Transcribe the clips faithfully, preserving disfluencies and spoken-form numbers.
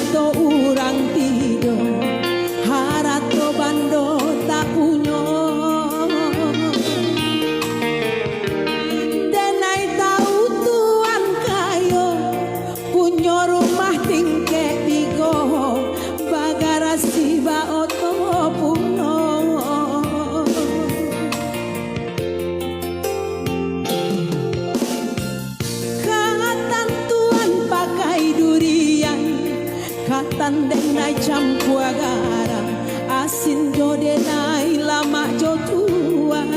Harato urang tido, harato bando tak punyo. Denai tau tuan kayo, punyo rumah tingkek tigo, bagarasi baoto puno. Katan tuan pakai durian, katan denai campua garam, asin jo denai lamak jo tuan.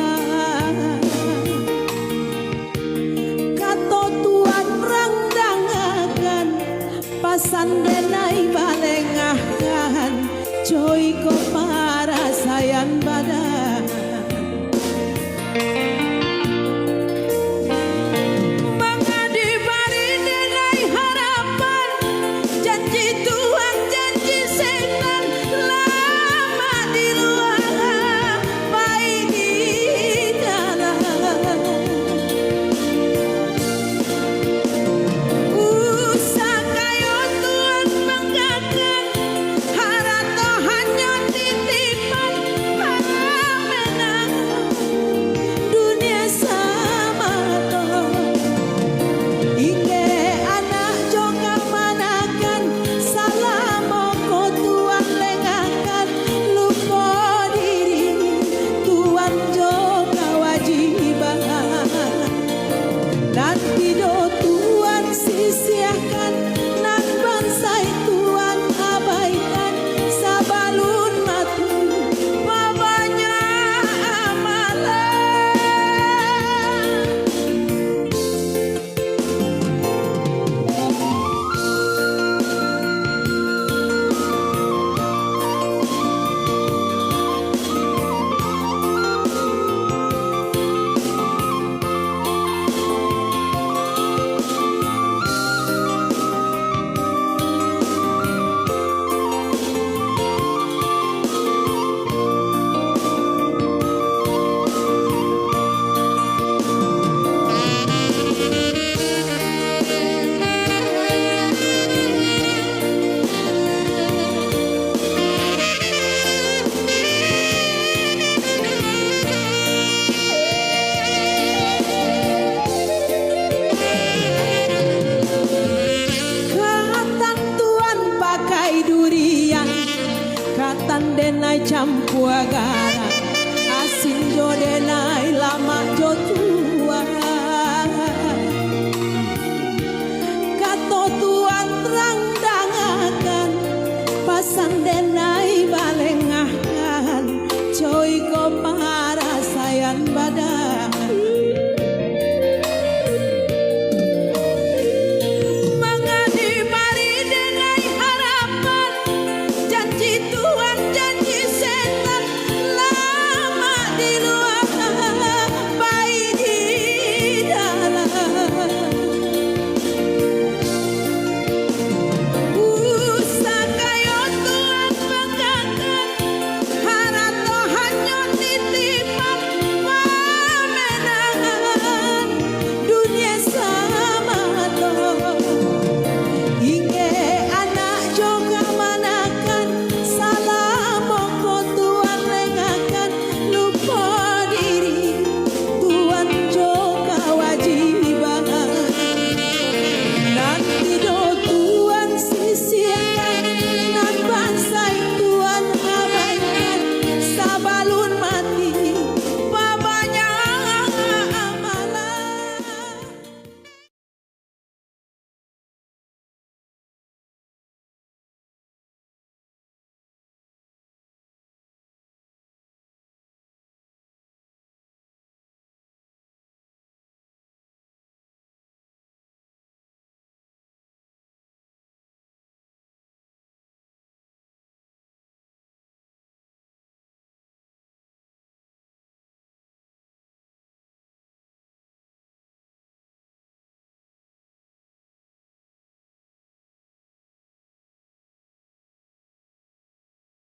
Kato tuan rang dangakan, pasan denai balengahkan, jo iko parasaian badan. Manga dibari denai harapan, janji tuan, janji setan, lamak di lua, pai di dalam. Usah kayo tuan manggakan, harato hanyo titipan, pamenang dunia samato. Inggek anak jo kamanakan, salamo ko tuan lengahkan, lupo diri tuan jo kawajiban. Nan tido tuan sisiahkan, nan bansai tuan abaikan, sabalun mati babanyak amalan. Katan tuan pakai durian, katan denai campua garam, asin jo denai lamak jo tuan. Kato tuan rang dangakan, pasan denai